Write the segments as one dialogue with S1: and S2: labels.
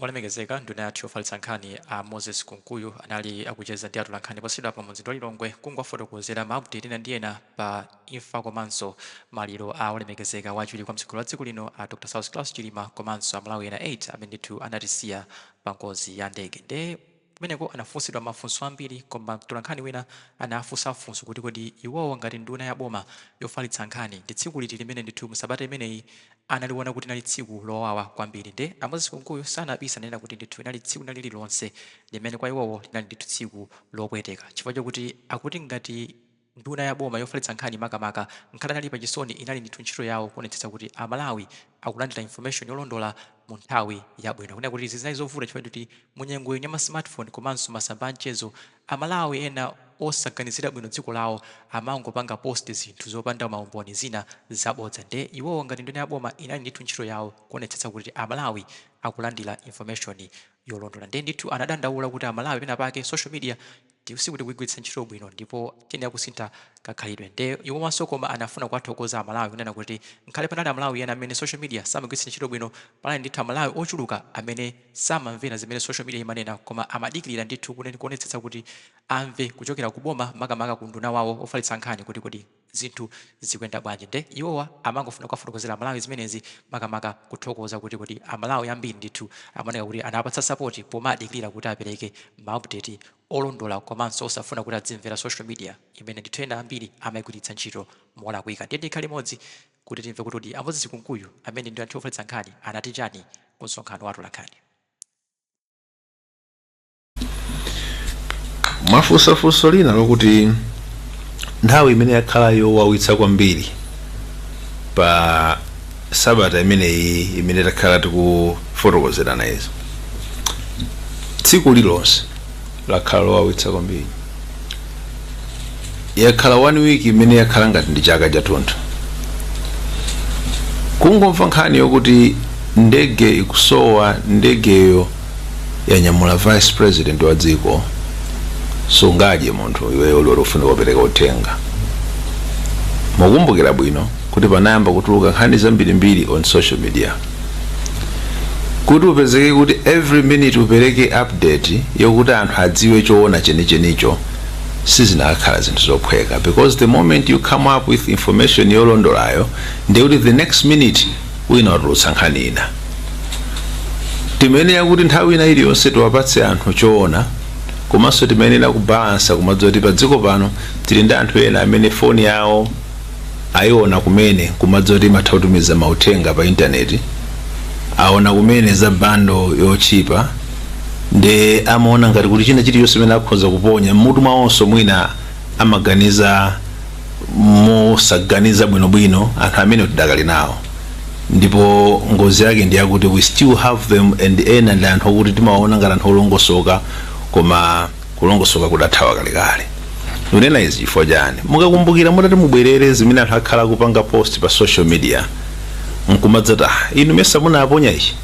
S1: Olemekezeka nduna yathu yofalitsa nkhani a Moses Kunkuyu anali akucheza ndi atolankhani posachedwapa mu mzinda wa Lilongwe kungowafotokozera ma update ena ndi ena pa imfa komanso maliro a olemekezeka wachiwiri kwa mtsogoleri wa dziko lino a Dr Saulos Klaus Chilima komanso Amalawi ena 8 amene ndithu anatisiya pa ngozi ya ndege. Nde kumeneko anafunsidwa mafunso ambiri, koma mtolankhani wina anafunsa funso kuti kodi iwowo ngati nduna ya boma yofalitsa nkhani ndi tsiku liti limene ndithu mu sabata imeneyi analiona kuti linali tsiku lowawa kwambiri. Nde a Moses Kunkuyu sanabise, ananena kuti ndithu linali tsiku lina lililonse limene kwa iwowo linali ndithu tsiku lopweteka chifukwa chokuti akuti ngati nduna ya boma yofalitsa nkhani makamaka ngakhale anali pa chisoni, inali ndithu ntchito yawo kuonetsetsa kuti a Malawi akulandira information yolondola mu nthawi yabwino. Kunena kuti izi zinali zovuta chifukwa choti mu nyengo ino ya ma smartphone komanso masamba a mchezo, a Malawi ena osaganizira bwino dziko lawo amangopanga post zinthu zopanda maumboni, zina zabodza. Nde iwowo ngati nduna ya boma inali ndithu ntchito yawo kuonetsetsa kuti a Malawi akulandira information yolondola. Nde ndithu anadandaula kuti a Malawi pena pake social media sikuti tikuigwiritsa ntchito bwino ndipo tiyenera kusintha kakhalidwe. Nde iwowanso koma anafuna kuwathokoza Amalawi kunena kuti ngakhale panali Amalawi ena amene social media samagwiritsa ntchito bwino, panali ndithu Amalawi ochuluka amene samamvera zimene social media imanena koma amadikilira ndithu kuonetsetsa kuti amve kuchokera ku boma, makamaka ku unduna wawo ofalitsa nkhani, kuti kodi zinthu zikuyenda bwanji. Nde iwowa amangofuna kuwafotokozera Amalawi zimenezi, makamaka kuthokoza kuti kodi Amalawi ambiri ndithu amaoneka kuti anawapatsa support pomadikilira kuti apereke ma update olondola komanso osafuna kuti adzimvera social media imene ndithu ena ambiri amaigwiritsa ntchito molakwika. Ndiye tikhale limodzi kuti timve kuti kodi a Moses Kunkuyu amene ndi anthu ofalitsa nkhani anati chani ku msonkhano wa atolankhani.
S2: Mwafunsa funso lina lokuti nthawi imene yakhala yowawitsa kwambiri pa sabata imeneyi imene takhala tikufotokozerana izi. Tsiku lilonse lakhala lowawitsa kwambiri. Yakhala one week imene yakhala ngati ndi chaka chathunthu. Kungomva nkhani yokuti ndege ikusowa, ndegeyo yanyamula vice president wa dziko, sungadye munthu iweyo uli ufuna kupereka uthenga. Mukumbukira bwino kuti panayamba kutuluka nkhani zambirimbiri on social media, kuti upezeke kuti every minute upereke update yokuti anthu adziwe choona chenichenicho, sizinakhala zinthu zophweka, because the moment you come up with information yolondolayo, ndekuti the next minute wina watulutsa nkhani ina. Timayenera kuti nthawi ina iliyonse tiwapatse anthu choona, komanso timayenera kubalansa kumadziwa kuti pa dziko pano tili ndi anthu ena amene foni yawo ayiona kumene, kumadziwa kuti imatha kutumiza mauthenga pa intaneti, aona kumene za bundle yotchipa, nde amaona ngati kuti china chiliyonse chimene akhoza kuponya mmutu mwawonso mwina amaganiza mosaganiza bwinobwino. Anthu amene tidakali nawo, ndipo ngozi yake ndi yakuti we still have them, and ena ndi anthu okuti timawaona ngati anthu olongosoka, koma kulongosoka kudathawa kalekale. Ndikunena izi chifukwa chani? Mukakumbukira, mutati mubwerere zimene anthu akhala akupanga post pa social media, nkumadzati, "Ah, inu mesa munaponya ichi,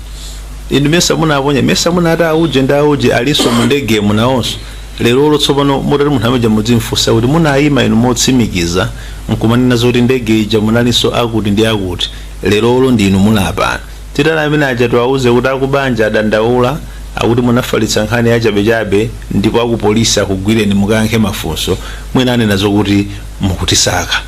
S2: inu mesa munaponya, mesa munati auje ndi auje alinso mu ndegemo nawonso." Lerolo tsopano mutati munthu amaja mudzimfunsa kuti munayima inu motsimikiza nkumanena zoti ndege ija munalinso akuti ndi akuti, lerolo ndi inu mulapano. Titali amene aja tiwauze kuti akubanja adandaula, akuti munafalitsa nkhani yachabechabe ndipo akupolisi akugwireni mukayankhe mafunso, mwina anena zokuti mukutisaka.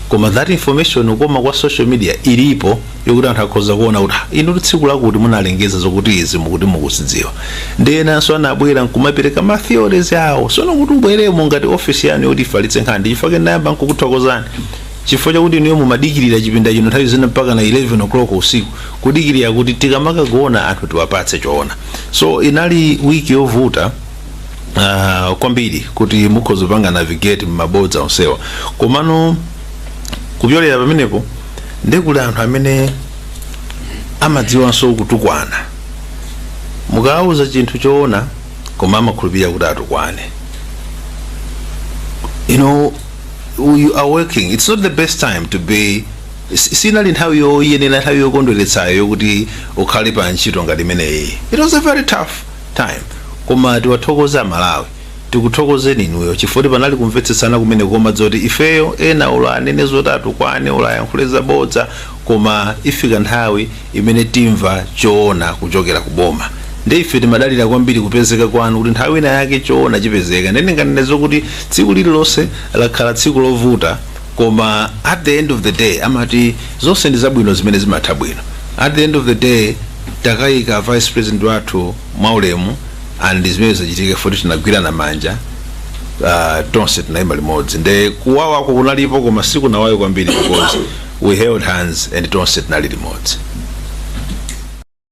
S2: Koma that information koma kwa social media ilipo yokuti anthu akhoza kuona kuti, "Ah, inu tsiku lakuti munalengeza zokuti izi mukuti mukuzidziwa." Ndi enanso anabwera nkumapereka ma theories awo. Sono kuti ubweremo ngati office yanu yoti ifalitse nkhani, ndi chifukwa ndinayamba nkukuthokozani chifukwa chakuti inuyo mumadikirira chipinda chino nthawi zina mpaka na 11 o'clock usiku, kudikirira kuti tikamakagona anthu tiwapatse choona. So inali wiki yovuta kwambiri kuti mukhoza kupanga navigate mmabodza onsewa. Komano kupyolera pamenepo, ndekuli anthu amene amadziwanso kutukwana. Mukawauza chinthu choona, koma amakhulupirira kuti atukwane. You are working, it's not the best time to be, sinali nthawi yoyenera, nthawi yokondweretsayo yokuti ukhale pa ntchito ngati imeneyi. It was a very tough time, koma tiwathokoze Amalawi, tikuthokozeni inuyo chifukwa panali kumvetsetsana kumene koma zoti ifeyo ena olo anene zoti atukwane, olo ayankhule zabodza, koma ifika nthawi imene timva choona kuchokera ku boma. Ndi ife timadalira kwambiri kupezeka kwanu kuti nthawi ina yake choona chipezeka. Ndene nganene zokuti tsiku lililonse lakhala tsiku lovuta, koma at the end of the day, amati zonse ndi zabwino zimene zimatha bwino. At the end of the day, takayika vice president wathu mwaulemu, and zimene zachitika foti tinagwirana manja, tonse tinayima limodzi. Nde kuwawako kunalipo, koma sikunawayo kwambiri because we held hands and tonse tinali limodzi.